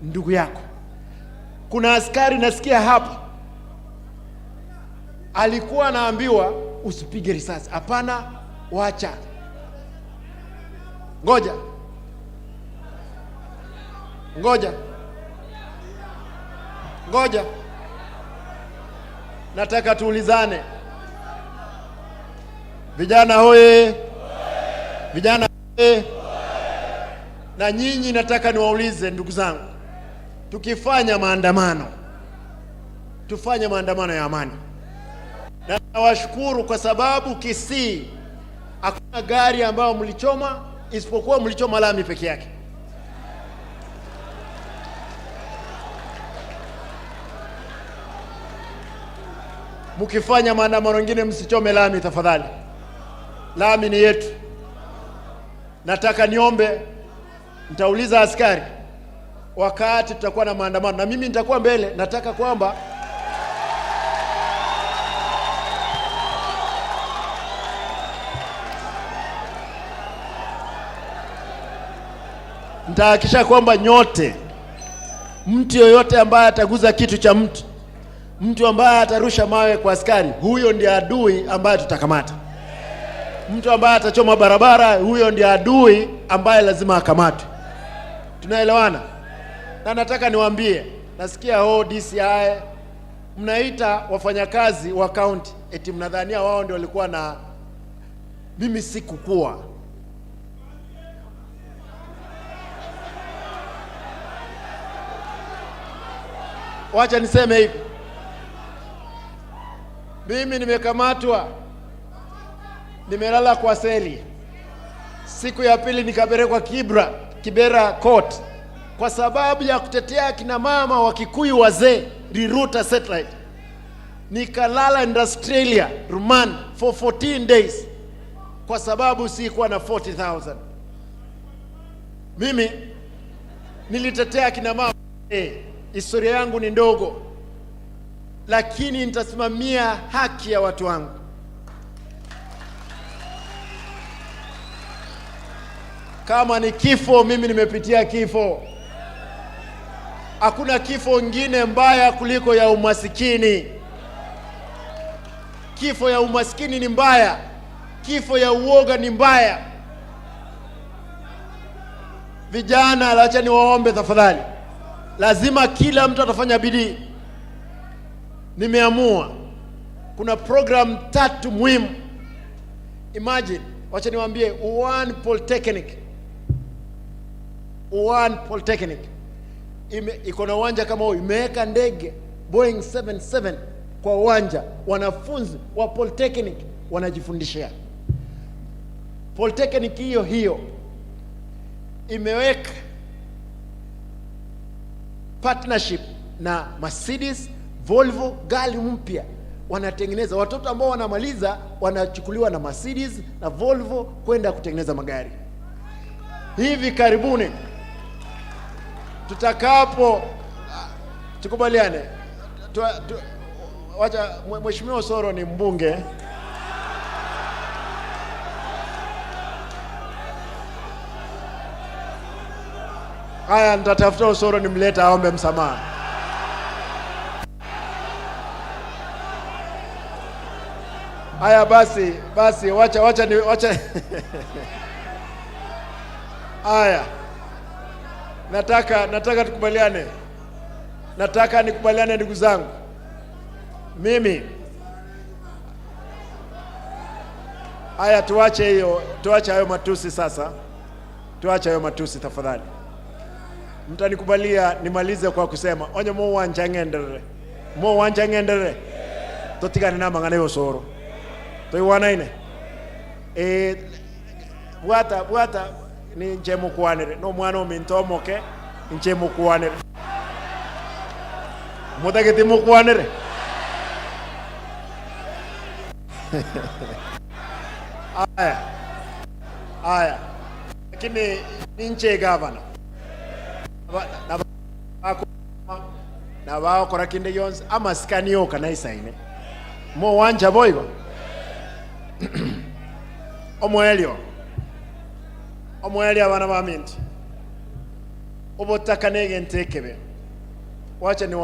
ndugu yako. Kuna askari nasikia hapa alikuwa anaambiwa usipige risasi. Hapana, wacha, ngoja ngoja ngoja, nataka tuulizane vijana hoye, vijana hoye. Na nyinyi nataka niwaulize ndugu zangu, tukifanya maandamano tufanye maandamano ya amani. Na nawashukuru kwa sababu Kisii hakuna gari ambayo mlichoma isipokuwa mlichoma lami peke yake. Mkifanya maandamano mengine msichome lami tafadhali, lami ni yetu. Nataka niombe, nitauliza askari wakati tutakuwa na maandamano, na mimi nitakuwa mbele. Nataka kwamba nitahakikisha kwamba nyote, mtu yoyote ambaye ataguza kitu cha mtu, mtu ambaye atarusha mawe kwa askari, huyo ndiye adui ambaye tutakamata. Mtu ambaye atachoma barabara, huyo ndiye adui ambaye lazima akamatwe. Tunaelewana? Na nataka niwaambie, nasikia oh, DCI mnaita wafanyakazi wa kaunti eti mnadhania wao ndio walikuwa na mimi. Sikukuwa. Wacha niseme hivi, mimi nimekamatwa, nimelala kwa seli. Siku ya pili nikapelekwa Kibera court kwa sababu ya kutetea kina mama wa Kikuyu wazee Riruta satellite. Nikalala in Australia remand for 14 days kwa sababu sikuwa na 40,000. Mimi nilitetea kina mama historia yangu ni ndogo, lakini nitasimamia haki ya watu wangu. Kama ni kifo, mimi nimepitia kifo. Hakuna kifo ingine mbaya kuliko ya umasikini. Kifo ya umasikini ni mbaya, kifo ya uoga ni mbaya. Vijana, acha niwaombe tafadhali, lazima kila mtu atafanya bidii. Nimeamua kuna program tatu muhimu. Imagine, wacha niwaambie, One Polytechnic, One Polytechnic iko na uwanja kama huu, imeweka ndege Boeing 77 kwa uwanja, wanafunzi wa Polytechnic wanajifundishia. Polytechnic hiyo hiyo imeweka partnership na Mercedes, Volvo, gari mpya wanatengeneza. Watoto ambao wanamaliza wanachukuliwa na Mercedes na Volvo kwenda kutengeneza magari. Hivi karibuni tutakapo tukubaliane, wacha Mheshimiwa Osoro ni mbunge. Haya, nitatafuta Osoro nimlete aombe msamaha. Haya basi, basi wacha wacha ni wacha. Haya, nataka tukubaliane, nataka nikubaliane ndugu zangu, mimi haya, tuache hiyo, tuache hayo matusi sasa, tuache hayo matusi tafadhali. Mtanikubalia nimalize kwa kusema onye mo ng'enderere mo wanja ng'enderere totigane na mang'ana ya Osoro toiwanaine bwata bwata ninche mukwanire no mwana ominto omoke inche mukwanire mutagete mukwanire. Aya aya, lakini ninche gavana na bakora kinde yonse amasikani yoka naisaine mo wanja boigo omwelio omwelio abana ba minti. Obotaka nege ntekebe. Wacha ni